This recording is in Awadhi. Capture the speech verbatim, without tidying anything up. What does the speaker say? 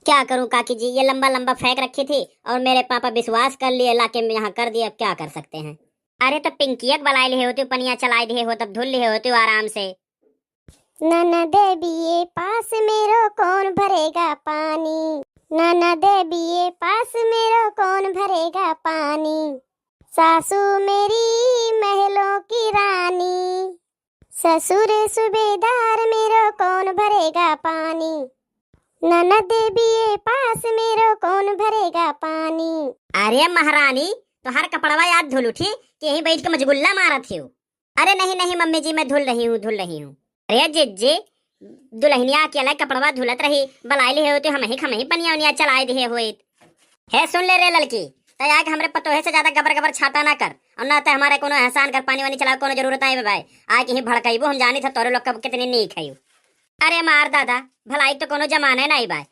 क्या करूं काकी जी, ये लंबा लंबा फेंक रखी थी और मेरे पापा विश्वास कर लिए, लाके यहाँ कर दिए, अब क्या कर सकते हैं। अरे तो पिंकिया के बलाए लिहे होते, पनिया चलाए दिहे हो, तब धुल लिहे होते आराम से। ननद बीए पास मेरो कौन भरेगा पानी, ननद बीए पास मेरो कौन भरेगा पानी, सासू मेरी महलों की रानी, ससुर सूबेदार मेरो कौन भरेगा पानी, ननद बीए पास मेरो कौन भरेगा पानी। अरे महारानी, तोहार कपड़वा याद धुल उठी कि यहीं बैठ के मजगुल्ला मारत हो। अरे नहीं नहीं मम्मी जी, मैं धुल रही हूँ, धुल रही हूँ। अरे जिज्जी, दुल्हनिया अकेला कपड़वा धुलत रही, बलाए लिहे होते, हमही खमही पनिया उनिया चलाए दिहे होइत। हे सुन ले रे ललकी, तै आके हमरे पतोहे से ज्यादा गबर गबर छाटा ना कर, और ना तै हमारे कोनो एहसान कर, पानी वानी चलावे कोनो जरूरत नाई बा भाई। आके ही भड़कइबो, हम जानी था तोरे लोग कब कितनी नीक है। अरे मार दादा, भलाई तो कोनो जमाने नाई बा,